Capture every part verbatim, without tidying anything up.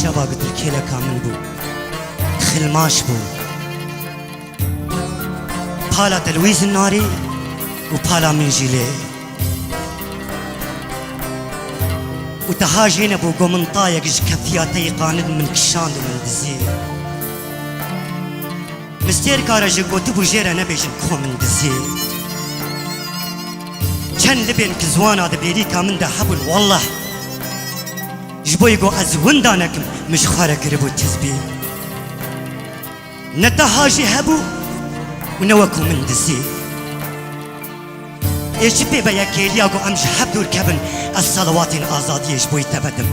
Şeva ku dilkêleka min bû, xilmaş bû. Pala te li wî zinarî û pala min jî lê. Û te ha jê nebû, go min tayek ji keftiya te yê qanid min kişand û min dizî. Mistêrka re jî gotibû jê re nebêjin ko min dizî. Çend libên ki ziwana di bêrîka min de hebûn, wallah. Ji bo yê go ez winda nekim, min ji xwe re kiribû tizbî. Ne te ha jî hebû û ne wekû min dizî. Ê çi pê be yekêliya ku em ji hev dûr kevin, ez salawatên azadiyê ji bo te vedim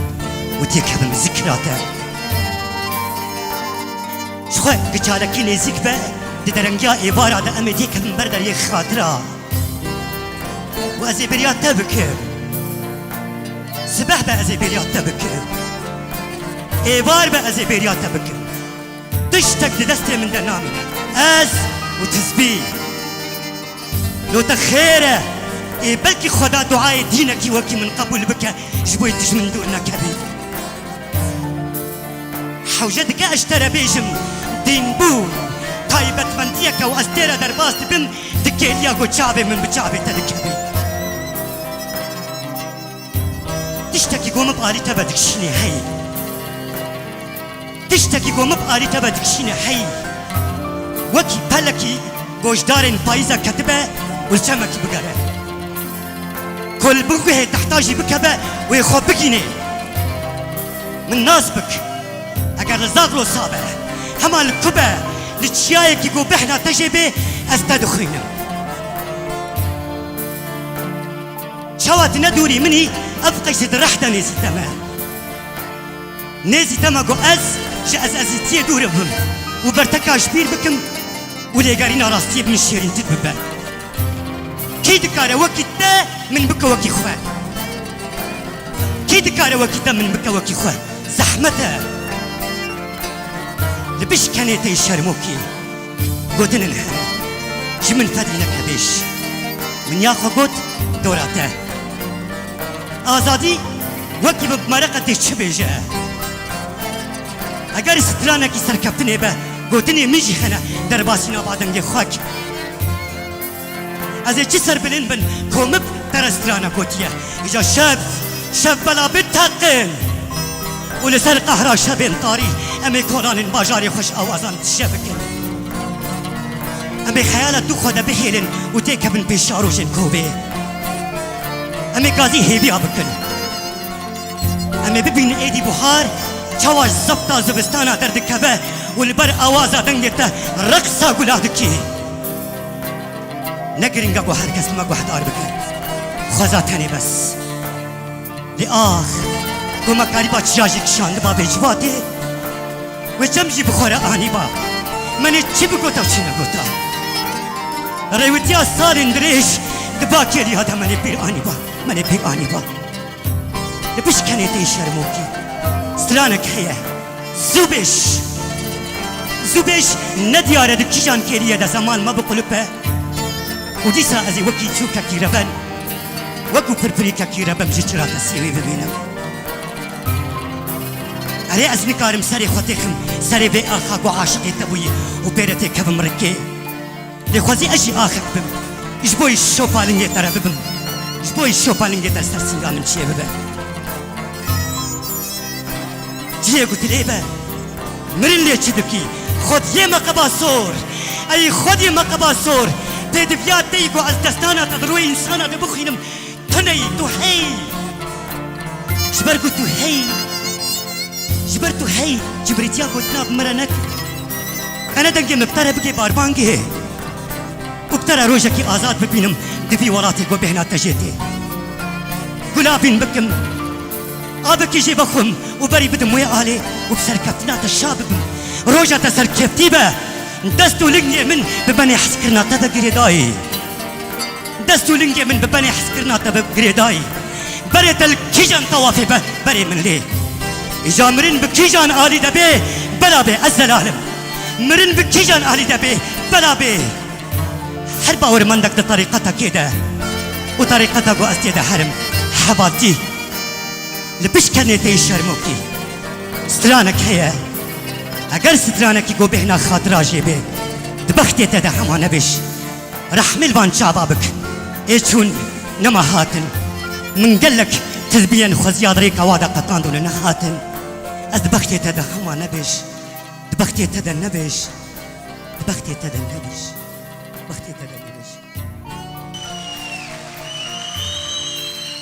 û têkevim zikira te. Ji xwe ku çalakî nêzîk be, di derengiya êvara de em ê têkevin ber deriyê xatira. Û ez ê bêriya te bikim. Sibeh be ez ê bêriya te bikim. Êvar be ez ê bêriya te bikim. Tiştek di destê min de namîne. Ez û tizbî. Lo te xêr e. Ê belkî Xweda duayê dînekî wekî min qebûl bike, ji bo yê tu ji min dûr nekevî. Hewce dike ez ji te re bêjim, dînbûn, taybetmendiyeke û ez tê re derbas dibim, di kêliya ku çavê min bi çavê te dikevî. Tiştekî ku min bi alî te ve dikişînê heyî. Tiştekî ku min bi alî te ve dikişîne heyî. Wekî pelekî goşdarên payîza ketibe û li çemekî bigere. Ku li bin guhê tehta jî bikeve û yê xwe bigînê. Min nas bik. Eger li Zagro sa be, hema li ku be, li çiyayekî ku bêhna te jê bê, ez te dixwînim. Çawa tu ne dûrî min î, ev qeysê di reh de nêzî te me. Nêzî dema ku ez ji ezezîtiyê dûr bibim û berteka ji bîr bikim û lêgerîna rastiyê bi min şêrîntir bibe. Kî dikare wekî te min bike wekî xwe? Kî dikare wekî te min bike wekî xwe? Zehmet e. Li bişkenê tey şermokî. Gotinên hene. Ji min fedî neke bêj. Min ya xwe got, dora te. Azadî wekî bi mereqe tê çi bêje. Eger stranekî serkeftinê be, gotinê min jî hene, derbasî nava dengê xwe ke. Ez ê çi serbilind bin, komik te re strana gotiye. Îca şev, şev bela biteqin. Û li ser qehra şevên tarî, em ê kolanên bajarê xwe ji awazan dije bikin. Em ê xeyala tu xwe de bihêlin û têkevin pêşa rojên kovê. Em ê gazî hêviya bikin. Em ê bibînin êdî buhar çawa ji zefta zivistana derdikeve û li ber awaza dengê te reqsa gula dikî. Ne giring e ku her kes me guhdar bike. Xweza tenê bes. Lê ax, ku me karîba çiya jî kişandiba vê civatê, wê çem jî bi xwe re anîba. Me nê çi bigota û çi negota. Rêwitiya salên dirêj di ba kêliya de me nê pêr anîba. Me nê pêr anîba. Li pişt kenê tê şermokî. Stranek heye. Zû bêj. Zû bêj, ne diyar e di kîjan kêliyê de zeman me biqulip e. Û dîsa ez ê wekî çûkekî reben, wekû pirpirîkekî rebem ji çira te sêwî bibînim. Erê, ez nikarim serê xwe têxim serê vê axa ku aşiqê te bûyî û pê re têkevim rikê. Lê xwezî ez jî axek bim. Ji bo yî şopalingê te re bibim. Ji bo yî şopalingê te li ser sînga min çêbibe. Cihê ku dilê be. Mirin lê çi dikî? Xwediyê me qeba sor. Ey xwediyê me qeba sor. Pêdiviya te yî ku ez destana te di rûyê însana de bixwînim. Tu neyî, tu hey. Ji ber ku tu hey. Ji ber tu hey, cimrîtiya gotina bi min re nekir. Te ne dengê min bi te re bigê barbangê. Û bi te re rojekî azad bibînim di vî welatê ku bêhna te jê tê. Gulabîn bikim, avekî jê vexwim û berî bidim wê alê û bi serkeftina te şa bibim. Roja te serkeftî be, dest û lingê min bi benê hezkirina te ve girêdayî. Dest û lingê min bi benê hezkirina te bi girêdayî. Berê te li kîjan tewafê be, berê min lê. Îca mirin bi kîjan alî de bê, bela bê, ez zelal im. Mirin bi kîjan alî de bê, bela bê. Her bawermendek di terîqetekê de û terîqeta ku ez tê de herim, hevaltî. Li pişt kenê tê şermokî. Stranek heye. Eger stranekî ku bêhna xatira jê bê, di bextê te de hema nebêj. Rehmî li van çava bik. Ê çûn nema hatin. Min gelek tilbiyên xweziya di rêka wa de qetand û nehatin. Ez di bextê te de hema nebêj. Di bextê te de nebêj. Di bextê te de nebêj. Bextê te de